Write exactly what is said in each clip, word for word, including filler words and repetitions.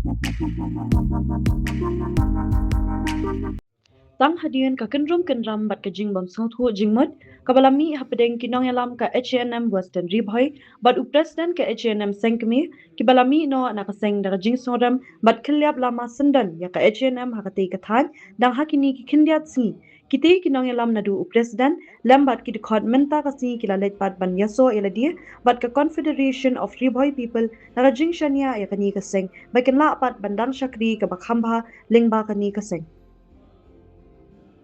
Tang hadien ka kynrum kynram bad ka jingbym sngewthuh jingmut kaba la mih hapdeng ki nongïalam ka H A N M Western Ri Bhoi bad u president ka H A N M Seng Kmie, kiba la mih noh na ka seng da ka jingsngewrem bad khylliap lama syndon ïa ka H A N M ha katei ka thaiñ, dang ha kine ki khyndiat sngi. Kitei ki nongïalam naduh u president lem bad ki dkhot mynta ka sngi ki la leit pat ban ïasoh ïa lade bad ka Confederation of Ri Bhoi People na ka jingshaniah ïa kane ka seng ba kin lah pat ban don shakri kaba kham bha lyngba kane ka seng.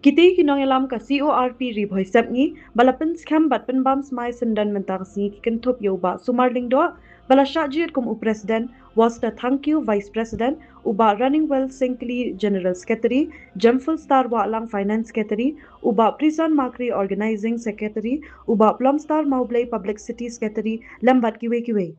Kitei ki nongïalam ka C O R P Ri Bhoi Sepngi ba la pynskhem bad pynbam smai syndon mynta ka sngi ki kynthup ïa u Bah Sumar Lyngdoh ba la shah jied kum u president, Waster Thangkhiew Vice President, u Bah Runningwell Sengkli General Secretary, Jemful Star Wahlang Finance Secretary, u Bah Prison Makri Organizing Secretary, u Bah Plumstar Mawblei Publicity Secretary lem bad kiwei kiwei.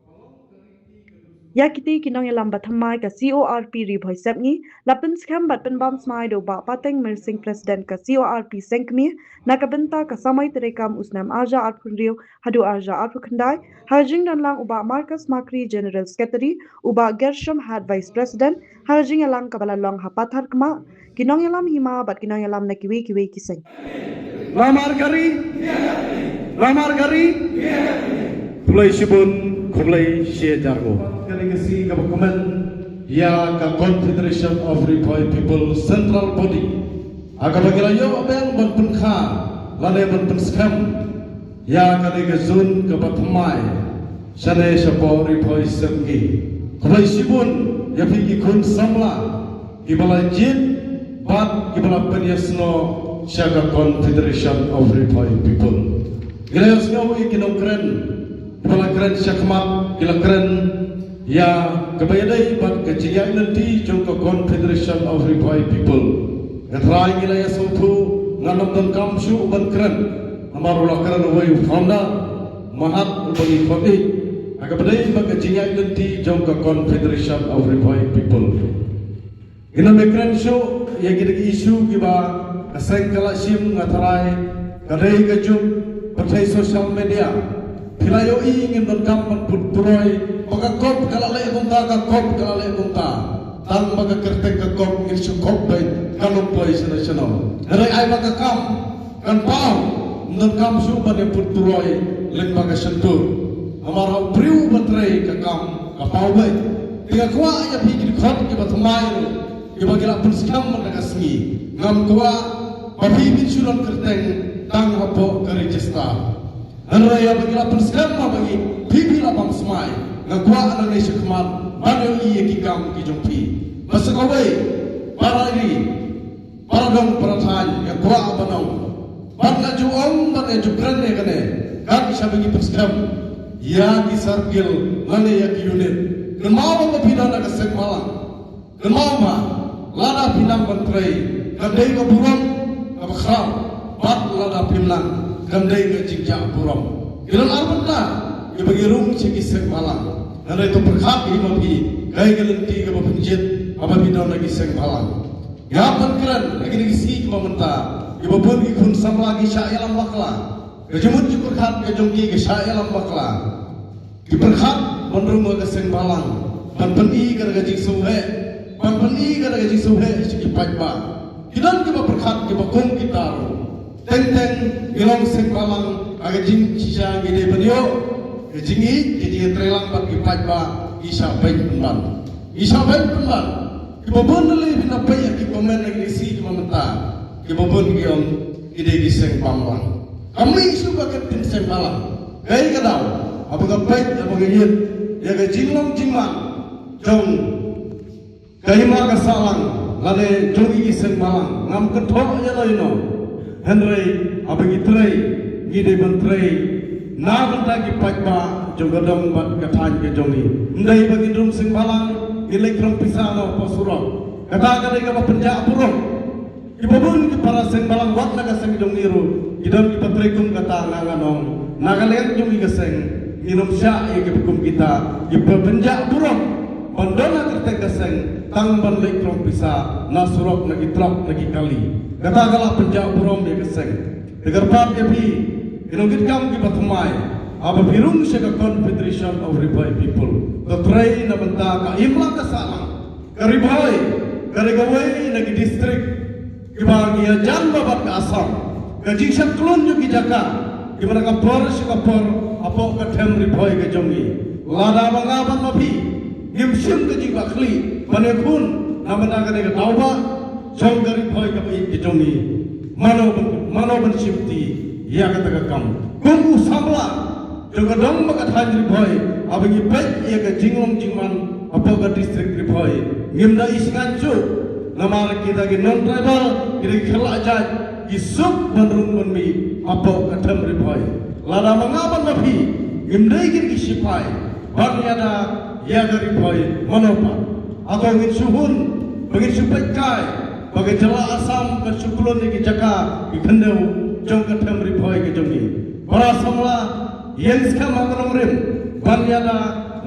Ïa kitei ki nongïalam ba thymmai ka C O R P Ri Bhoi Sepngi la pynskhem bad pynbam smai da u Bah Pateng Myrsing President ka C O R P Seng Kmie na ka bynta ka samoi treikam u snem arhajar arphew hynriew haduh arhajar arphew khyndai, ha ka jingdon lang u Bah Marcus Makri General Secretary, u Bah Gershom Hat Vice President, ha ka jingïalang kaba la long ha Patharkmah. Ki nongïalam hima bad ki nongïalam na kiwei kiwei ki seng. Lamar kari, lamar kari. Khublei shibun, khublei shihajar nguh. Kane ka sngi kaba kmen ïa ka Confederation of Ri Bhoi People Central Body, ha kaba ki la ïoh beng ban pynkha lane ban pynskhem ïa kane ka zone kaba thymmai shane shapoh Ri Bhoi Sepngi. Khublei shibun ïa phi ki khun samla kiba la jied bad kiba la pynïasnoh sha ka Confederation of Ri Bhoi People. Ngi la ïohsngew ïa ki nongkren kiba la kren shakhmat, ki la kren ïa kaba ïadei bad ka jingïaid lynti jong ka Confederation of Ri Bhoi People. Nga trai ngi la ïa sngewthuh, ngam donkam shuh ban kren. Namar u la kren uwei u founder, mahat uba ngi khot ïa, ha kaba ïadei bad ka jingïaid lynti jong ka Confederation of Ri Bhoi People. Ngin ym kren shuh ïa kita ki issue kiba ka seng ka la shim, nga trai ka dei ka juk pyrthei social media. Phi la ïohi, ngim donkam ban put turoi ba ka kop ka la leh kumta, ka kop ka la leh kumta. Tang ba ka kyrteng ka kop ngin shu kop beit, kan ym poi shano shano. Hynrei ai ba ka kam kan paw, ym donkam shuh ban ïa put turoi lyngba ka shyntur. Namar ha u briew ba trei ka kam ka paw beit. Te nga kwah ïa phi ki dkhot kiba thymmai ruh kiba ngi la pynskhem mynta ka sngi, ngam kwah ba phi phin shu long kyrteng tang hapoh ka register. Hynrei haba ngi la pynskhem ba ngi, phi phi la bam smai, nga kwah nangne shakhmat ban ïohi ïa ki kam ki jong phi. Ba sa kawei, para ri, para dong, para thaiñ, nga kwah ban ong, ban ïa ju ong, ban ïa ju kren ïa kane, kat shaba ngi pynskhem ïa ki circle lane ïa ki unit. Kynmaw ba phi don ha ka seng balang. Kynmaw ba lada phi nang ban trei, kan dei ka burom kaba khraw, bad lada phim nang, kan dei ka jingjah burom. Ki don ar bynta kiba ngi rung sha ki seng balang. Hynrei to pyrkhat hi ma phi, kaei ka lynti kaba phin jied haba phi don ha ki seng balang. Nga hap ban kren ha kine ki sngi kiba mynta, kiba bun ki khun samla ki shah ïalam bakla. Ka jingmut jingpyrkhat ka jong ki ka shah ïalam bakla. Ki pyrkhat ban rung ha ka seng balang, ban pyni ka da ka jingsngewheh, ban pyni ka da ka jingsngewheh sha ki paidbah. Ki don kiba pyrkhat kiba kum kita ruh. Teng teng ngi long seng balang, ha ka jingshisha ngi dei ban ïoh ka jingïeit, ka jingïatreilang bad ki paidbah, ngi shah beiñ pynban. Ngi shah beiñ pynban. Kiba bun na lei phin da peit ïa ki comment na ki lisi kiba mynta. Kiba bun ki ong ki dei ki seng balang. Kam mih shuh ba ki dei ki seng balang. Kaei ka daw? Haba nga peit, haba nga ïeit ïa ka jinglong jingman jong ka hima ka sahlang lane jong ki seng balang, ngam kynthoh ïa lano ïa no. Hynrei haba ngi trei, ngi dei ban trei na bynta ki paidbah jong ka dong bad ka thaiñ ka jong ngi. Ym dei ba ngin rung seng balang, ngin leit krong pisa na hapoh surok. Kata ka dei kaba pynjah burom. Kiba bun ki para seng balang wat na ka seng jong ngi ruh ki don kiba trei kum kata, nga ngan ong, na ka liang jong ngi ka seng ngin ym shah ïa kiba kum kita, kiba pynjah burom ban don ha kyrteng ka seng tang ban leit krong pisa na surok, na ki trok, na ki kali. Kata ka la pynjah burom ïa ka seng. Te kyrpad ïa phi ki nongkitkam kiba thymmai, haba phi rung sha ka Confederation of Ri Bhoi People, to trei na bynta ka imlang ka sahlang. Ka Ri Bhoi ka dei kawei na ki district kiba ngi ïajan bad ka Assam. Ka jingshah klun jong ki jaka kiba na ka por sha ka por hapoh ka them Ri Bhoi ka jong ngi. Lada ma nga bad ma phi ngim shim ka jingbakhlieh ban ïakhun na bynta kane ka daw ba jong ka Ri Bhoi kaba ïeit ka jong ngi, mano ban, mano ban shim ti ïa kata ka kam? Kum u samla jong ka dong bad ka thaiñ Ri Bhoi, haba ngi peit ïa ka jinglong jingman hapoh ka district Ri Bhoi, ngim da isngain shuh. Namar kita ki non tribal, kita ki khlad jait, ki suk ban rung ban mih hapoh ka them Ri Bhoi. Lada ma nga bad ma phi ngim dei kin ki sipai ban ïada ïa ka Ri Bhoi, mano pat? Hato ngin shu hun ba ngin shu peit kai ba ka jylla Assam kan shu klun ïa ki jaka ki khyndew jong ka them Ri Bhoi ka jong ngi? Para samla, ïeng skhem ha ka nongrim ban ïada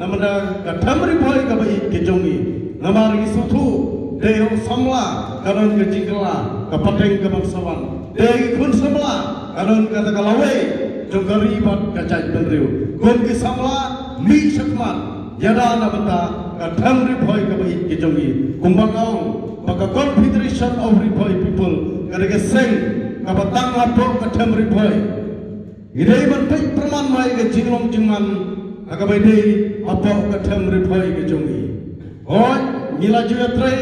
na bynta ka them Ri Bhoi kaba ïeit ka jong ngi. Namar ngi sngewthuh, dei hok samla ka don ka jingkylla, ka pateng ka ban sa wan. Dei khun samla ka don kata ka lawei jong ka ri bad ka jaitbynriew. Kum ki samla, mih shakhmat, ïada na bynta ka them Ri Bhoi kaba ïeit ka jong ngi. Kumba nga ong ba ka Confederation of Ri Bhoi People ka dei ka seng kaba tang hapoh ka them Ri Bhoi. Ngi dei ban peit pyrman ma ïa ka jinglong jingman ha kaba dei hapoh ka them Ri Bhoi ka jong ngi. Hooid, ngi la ju ïatrei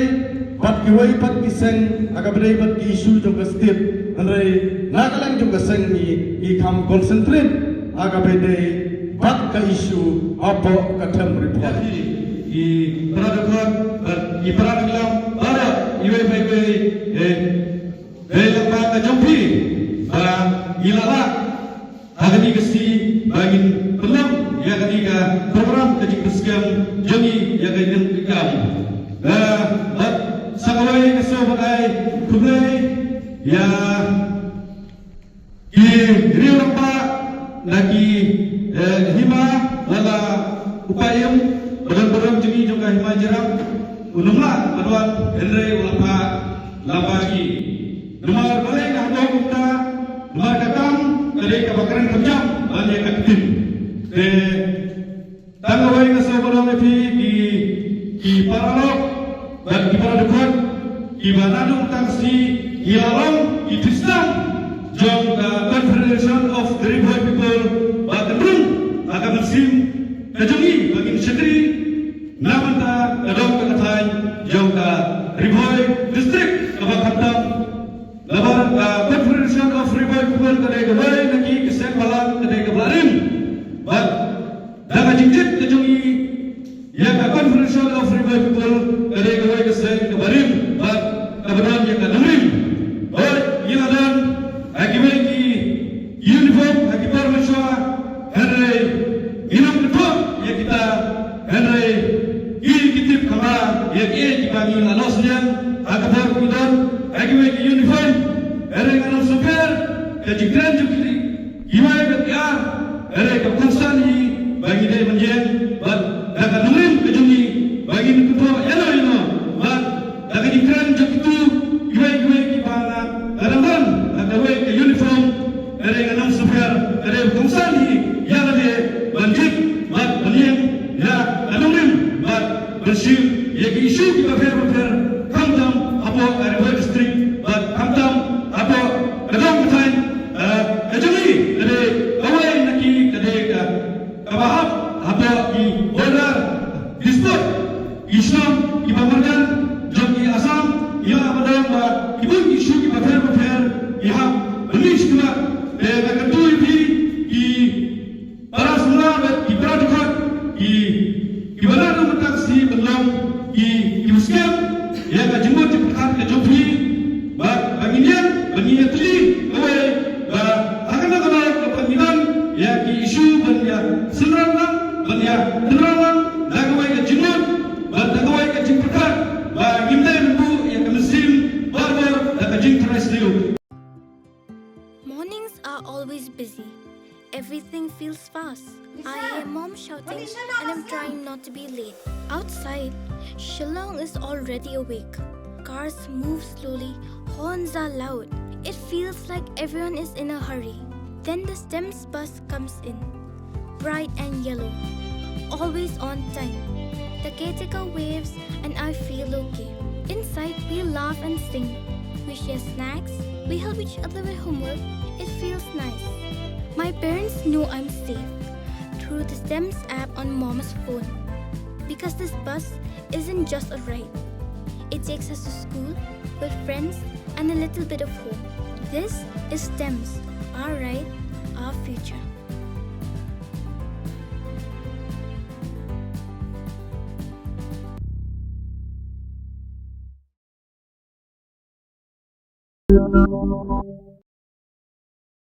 bad kiwei pat ki seng ha kaba dei bad ki issue jong ka state, hynrei na ka liang jong ka seng ngi, ngi kham concentrate ha kaba dei bad ka issue hapoh ka them Ri Bhoi. Ki para dkhot bad ki para dkhot baroh, iwei pa iwei, eh, dei lyngba ka jong phi ba ngi la lah ha kane ka sngi ba ngin pynlong ïa kane ka program ka jingpynskhem jong ngi ïa ka ïing ka kam. Eh, bad sa kawei ka sngewbha ai khublei ïa ki riew rangbah na ki, eh, hima, lada u paiem ba don burom jong ngi jong ka hima Jirang u nym lah ban wan, hynrei u la phah lyngba ngi. Namar balei nga ong kumta? Namar ka kam ka dei kaba kren kham jam ban ïa ka ktien. Te tang kawei nga sngewbha ïa phi ki, ki paralok bad ki para dkhot kiba naduh tang shi ngi la long ki tristan jong ka Confederation of the Ri Bhoi People ba kan rung ha ka mynsiem ka jong ngi ba ngin shakri na bynta ka dong ka thaiñ jong ka Ri Bhoi District kaba khamtam. Namar ka Confederation of Ri Bhoi People ka dei kawei na ki seng balang ka dei kaba la rim. Bad da ka jingjied ka jong ngi ïa ka Confederation of Ri Bhoi People ka dei kawei ka seng kaba rim bad kaba don ïa ka nongrim. Hooid, ngi la don ha kiwei ki uniform ha ki por mynshuwa, hynrei ngi nang kynthoh ïa kita, hynrei ki, ki tip kham bha ïa kiei kiba ngi la noh synñiang ha ka por ba ngi don ha kiwei ki uniform. Hynrei nga nang sngewpher ka jingkren jong ki, kiwei bad ki ar, hynrei ka kongsan hi ba ngi dei ban ïeng bad da ka nongrim ka jong ngi ba ngin kynthoh ïano ïano bad da ka jingkren jong kito kiwei kiwei kiba nga, nga dang don ha kawei ka uniform. Hynrei nga nang sngewpher ka dei ba kongsan hi ïa lade ban jied bad ban ïeng ïa ka nongrim bad ban shim ïa ki issue kiba pher bapher, khamtam hapoh ka Ri Bhoi District bad khamtam hapoh ka dong ka thaiñ, eh, ka jong ngi. Ka dei kawei na ki, ka dei ka kaba hap hapoh ki border dispute, ki shnong kiba marjan jong ki Assam, ïa ba dang ba ki bun ki issue kiba pher bapher ki hap ban mih shakhmat. Te nga kyntu ïa phi ki para samla bad ki para dkhot, ki, kiba la dang mynta ka sngi ban long ki, kiba skhem ïa ka jingmut jingpyrkhat ka jong phi. Bad ba ngin ïeng ban ïa tylli kawei ba ha kano kano ka pynïaid ïa ki issue ban ïa synran lang, ban ïa synran lang da kawei ka jingmut bad da kawei ka jingpyrkhat ba ngim dei ban buh ïa ka mynsiem barabor da ka jingtharai sniew. Mornings are always busy. Everything feels fast. I hear mom shouting and I'm trying not to be late. Outside, Shillong is already awake. Cars move slowly, horns are loud. It feels like everyone is in a hurry. Then the STEMS bus comes in, bright and yellow, always on time. The caretaker waves and I feel okay. Inside, we laugh and sing. We share snacks. We help each other with homework. It feels nice. My parents know I'm safe through the STEMS app on mom's phone. Because this bus isn't just a ride. It takes us to school, with friends, and a little bit of hope. This is STEMS, our ride, our future.